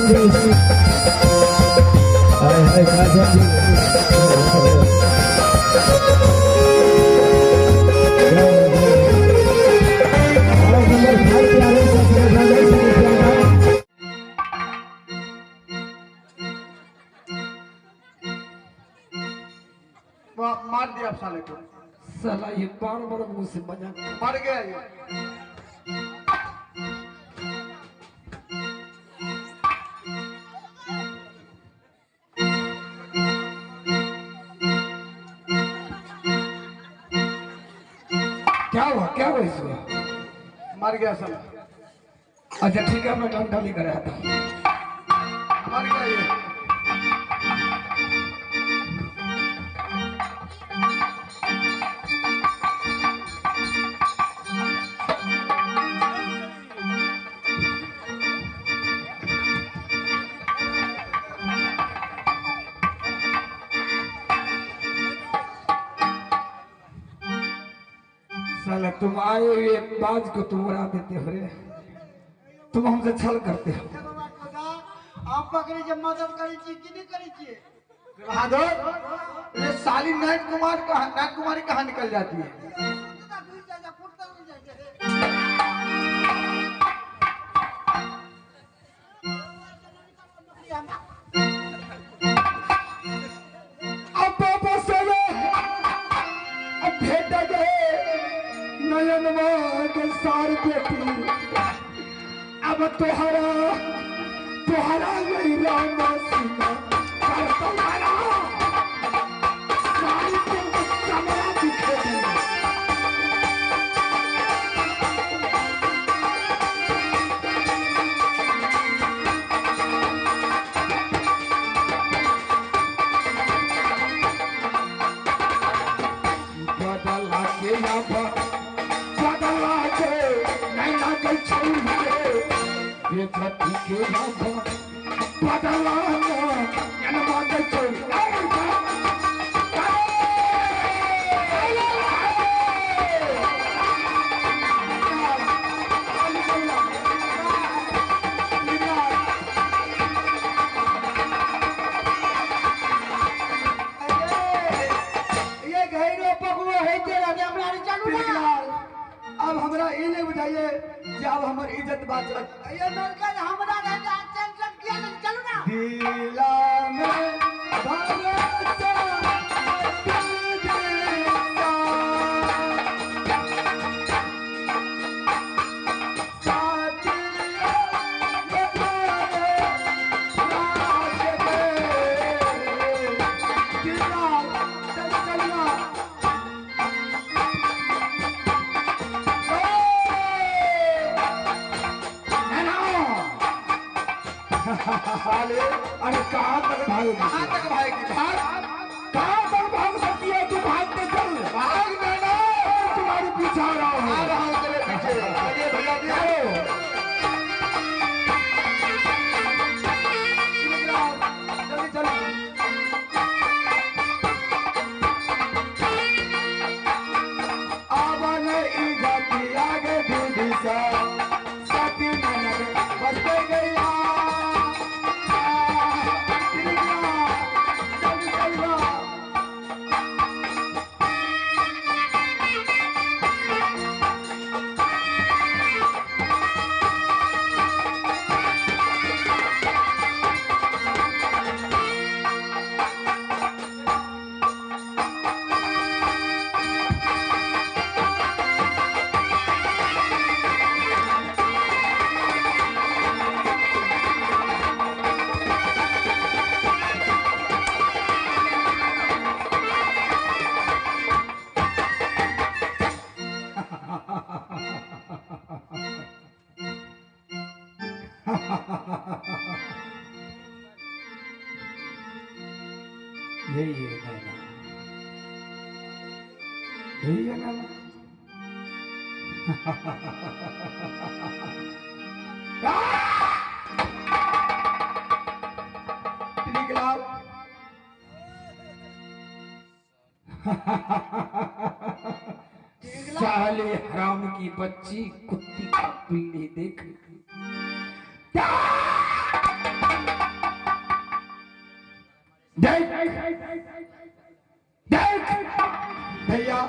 30। हाय हाय काजल जी। और नंबर 5 पे आ रहे 7,000 रुपया का। मार दिया अब साले को। साला ये बार बार मुंह से मजाक। मर गया ये। क्या हुआ, क्या हुआ इसको? मर गया साला। अच्छा ठीक है, मैं डंडा लेकर आता हूँ। मर गया ये। साला तुम आए हुए बाज को तुम उड़ा देते हो रे, तुम हमसे छल करते हो। आप पकड़े जब मदद करी छी कि नहीं करी छी? बहादुर, ये साली नैन कुमार कहाँ, नैन कुमारी कहाँ निकल जाती है? अब वापस चलो, अब भेट गए नयन के सार बेटी। अब तुहरा तुहरा यही रामा सिंह कर तुम्हारा सारी तुमको चमड़ा दिखे। बदला के अब बदला के नैना के छोड़ बेइज्जती के अब बदला नैना के छोड़। ये गहरो पकड़ो है तेरा हमरा चलू ना। अब हमरा ई नहीं बुझाइए कि अब हमर इज्जत बाचत। ये लड़का हमरा राजा टेंशन किया नहीं, चलू ना। दिला में भरोसा अरे कहाँ तक भागोगी? कहाँ तक भागेगी? भाग, कहाँ तक भाग सकती है तू? भागते चल, भाग नैना, तुम्हारे पीछे आ रहा हूँ। आ रहा हूँ तेरे पीछे। चलिए भैया जी, जल्दी चलो। आवन इज्जत आगे दीदी सा सती ननद बसते गया। जल्दी चलो। यही है नैना, यही है नैना। साले हराम की बच्ची, कुत्ती का पिल्ली देख। देख देख भैया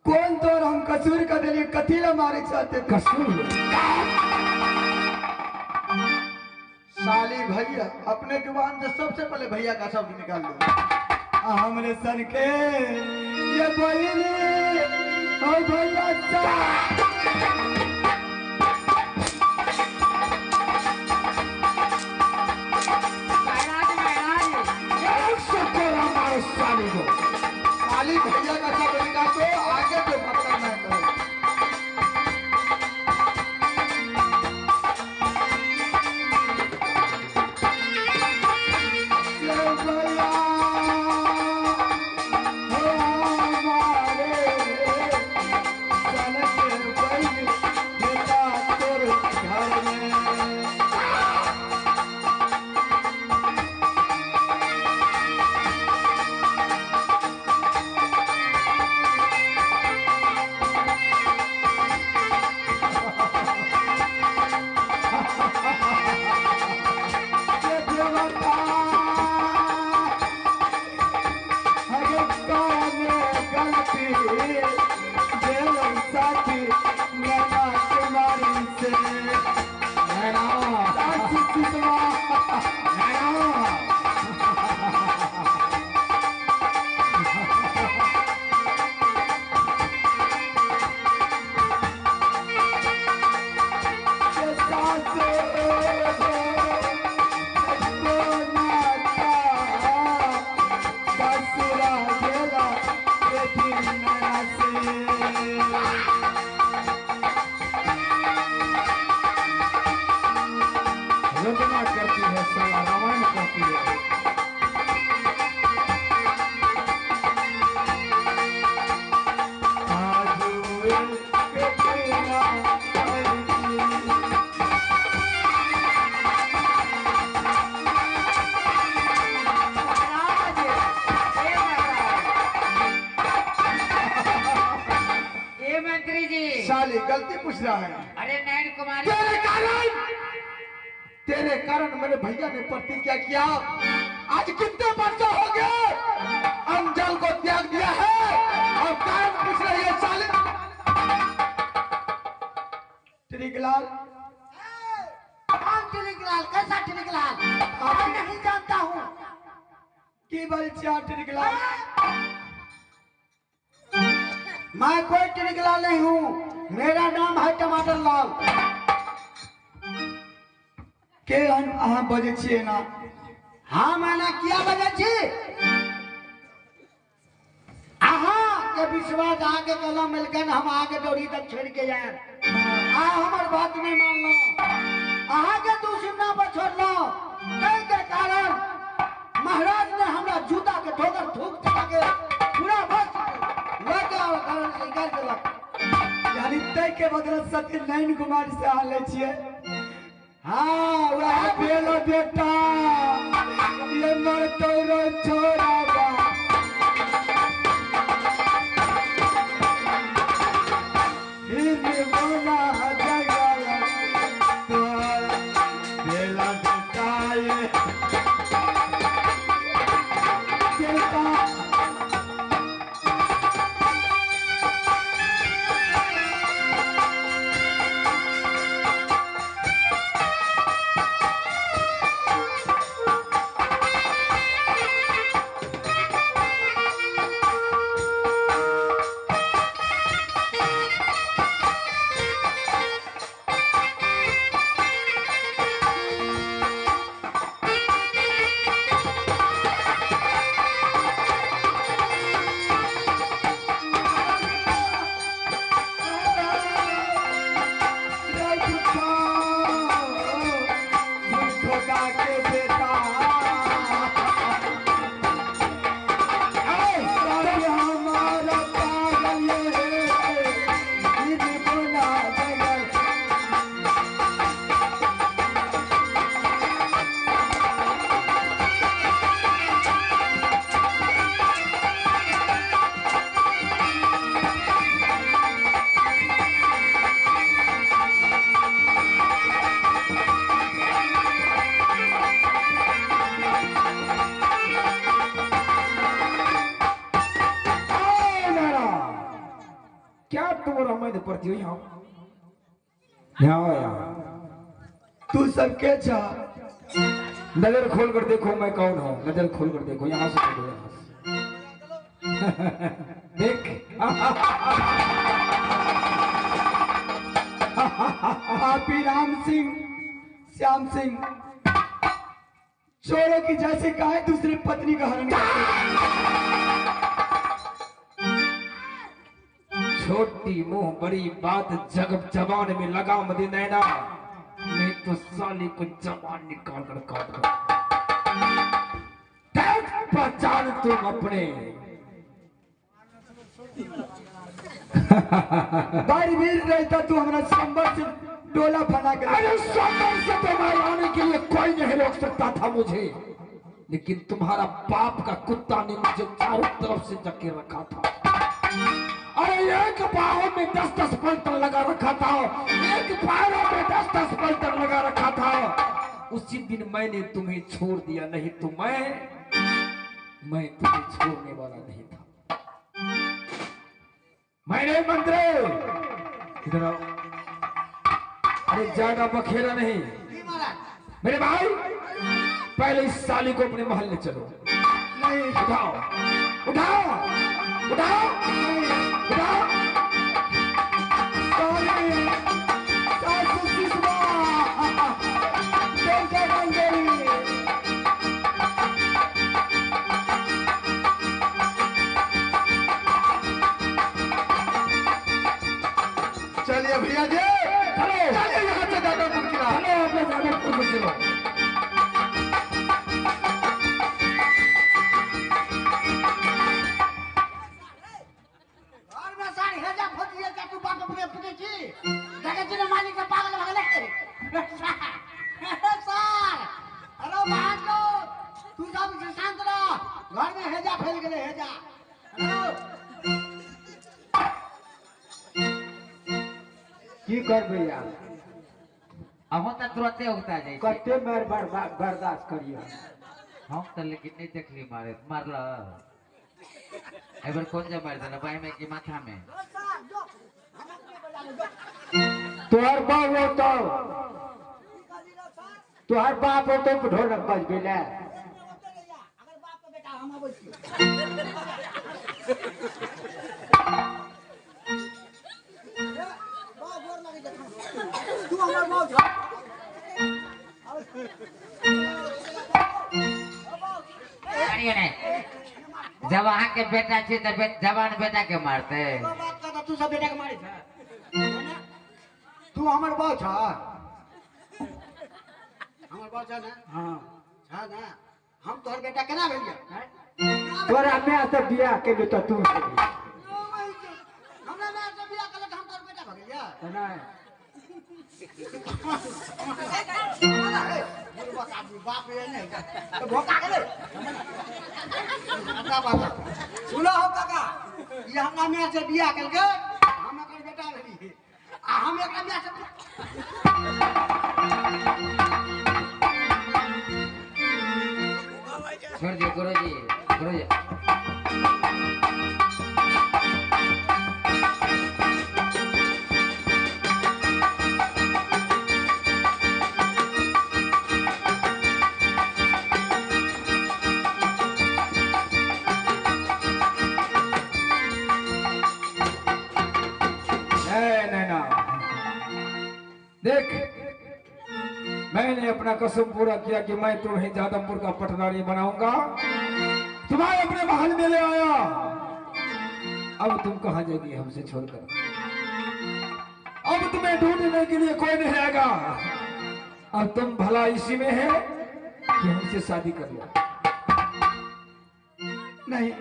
कौन तोर हम कसूर कर दिलिए कथी ला मारे चाहते थे? कसूर साली भैया अपने जुबान से सबसे पहले भैया का शब्द निकाल दो। आ हमरे सन के ये बहिनी ओ भैया सा महाराज महाराज एक सौ तोरा मारो साली को। साली भैया का शब्द निकाल दो, आगे जो पकड़ना है करो। ये भैया हो हमारे सन के बहिनी बेटा तोर घर में। ये देवता अगर काने गलती देव साथी नैना कुमारी से नैना साथी सितवा नैना के सास को नाता ससुरा गेला बेटी नैना से। वंदना करती है साला, रामायण कहती है। आज कितना महाराज ए महाराज ए मंत्री जी साली गलती पूछ रहा है। अरे नयन कुमारी तेरे कारण, तेरे कारण मेरे भैया ने प्रतिज्ञा किया। आज कितने वर्ष हो गए अंजल को त्याग दिया है और कारण पूछ रही है साली। त्रिकलाल कौन टिकलाल? कैसा टिकलाल? मैं नहीं जानता हूँ। की बल छिया त्रिकलाल? मैं कोई टिकलाल नहीं हूँ, मेरा नाम है टमाटर लाल। के अहाँ बजै छियै ना? हाँ मैंने किया बजै छी। अहाँ के विश्वास आके कलम मिलकन हम आगे डोरी तक छोड़ के जाए। आ हमर बात नहीं मानलो, अहाँ के दूसरा पर छोड़लो। कई के कारण महाराज ने हमरा जूता के ठोकर थूक चला के पूरा बस लऽ के और कारण से निकाल देलक। यानी तय के बदले सती नैन कुमार से अहाँ लै छियै। हाँ वह बेलो बेटा ये मर तोरो छोरा बा। हिर मोना जगल तोर बेला बेटा ये बेटा। तुम और मैं पड़ती हो। यहाँ यहाँ यहाँ तू सबके छा। नजर खोल कर देखो मैं कौन हूँ, नजर खोल कर देखो, यहाँ से देखो, यहाँ से देख। आप ही राम सिंह श्याम सिंह चोरों की जैसे काहे दूसरी पत्नी का हरण। छोटी मुंह बड़ी बात, जग जबान में लगाम दे नैना, नहीं तो साली को जबान निकाल कर काट दो। पहचान तुम अपने। बारी वीर रहता तू हमारा संबर से डोला फना कर। अरे संबर से तुम्हारे आने के लिए कोई नहीं रोक सकता था मुझे, लेकिन तुम्हारा बाप का कुत्ता ने मुझे चारों तरफ से जके रखा था। अरे एक बाहों में 10-10 पलटन लगा रखा था, एक पैरों में 10-10 पलटन लगा रखा था। उसी दिन मैंने तुम्हें छोड़ दिया, नहीं तो मैं तुम्हें छोड़ने वाला नहीं था। मैंने मंत्र इधर आओ। अरे ज्यादा बखेरा नहीं मेरे भाई, पहले इस साली को अपने महल ले चलो। नहीं, उठाओ उठाओ उठाओ उठाओ। चलिए भैया जी, चलो चलिए यहाँ से जादवपुर किला। चलो अपने जादवपुर को चलो। तू सब शांत रह, घर में हेजा फैल गेलै हेजा। की करबै यार, अहूँ तऽ तुरते उगता जाइ छै। कते बेर बर्दाश्त करियो हम तऽ लेकिन नहीं देखली मारे मारल। एहि बेर कोन जे मारि देलक, बाँहि में कि माथा में? तोहर बाप होतो, तोहर बाप होतो ढोलक बजबै ले। अगर बाप के बेटा हम अबै छी। तू हमर बाप छ। जब अहाँ के बेटा छी तऽ जवान बेटा के मारते। तू सब बेटा के मारै छ। तू हमर बाप छ, हमर बाप छ ना? हां छ ना? हम तोहर बेटा केना भेलियै? तोरा my से बियाह केलु तऽ तू हमरा my से बियाह केलक, हम तोहर बेटा भऽ गेलियै? नहि। बाप रे नहीं तो भोका गेलै। अपना बाप सुनो हो काका, ई हमरा my से बियाह केलकै, हम एकर बेटा भेलियै, आ हम एकरा my से छोड़ दियो गुरुजी, गुरुजी। देख, मैंने अपना कसम पूरा किया कि मैं तुम्हें जादवपुर का पटदारी बनाऊंगा। तुम्हारे अपने महल में ले आया, अब तुम कहाँ जाएगी हमसे छोड़कर? अब तुम्हें ढूंढने के लिए कोई नहीं आएगा। अब तुम भला इसी में है कि हमसे शादी कर लो। नहीं,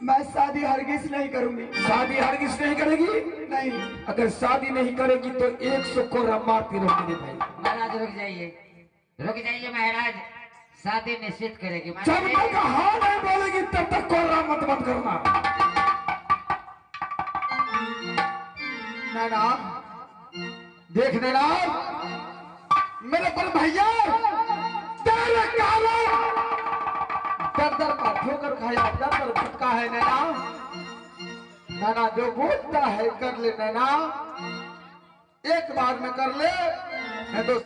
मैं शादी हरगिज नहीं करूंगी। शादी हरगिज नहीं करेगी? नहीं। अगर शादी नहीं करेगी तो 100 कोरा मारती रहोगी भाई। महाराज रुक जाइए, रुक जाइए महाराज, शादी निश्चित करेगी। जब तक हाँ नहीं बोलेगी तब तक कोरा मत बंद करना। नैना देख, नैना मेरे पर भैया तेरे काला दर दर का ठोकर खाया, दर दर भटका है नैना। नैना जो बोलता है कर ले नैना, एक बार में कर ले, नहीं तो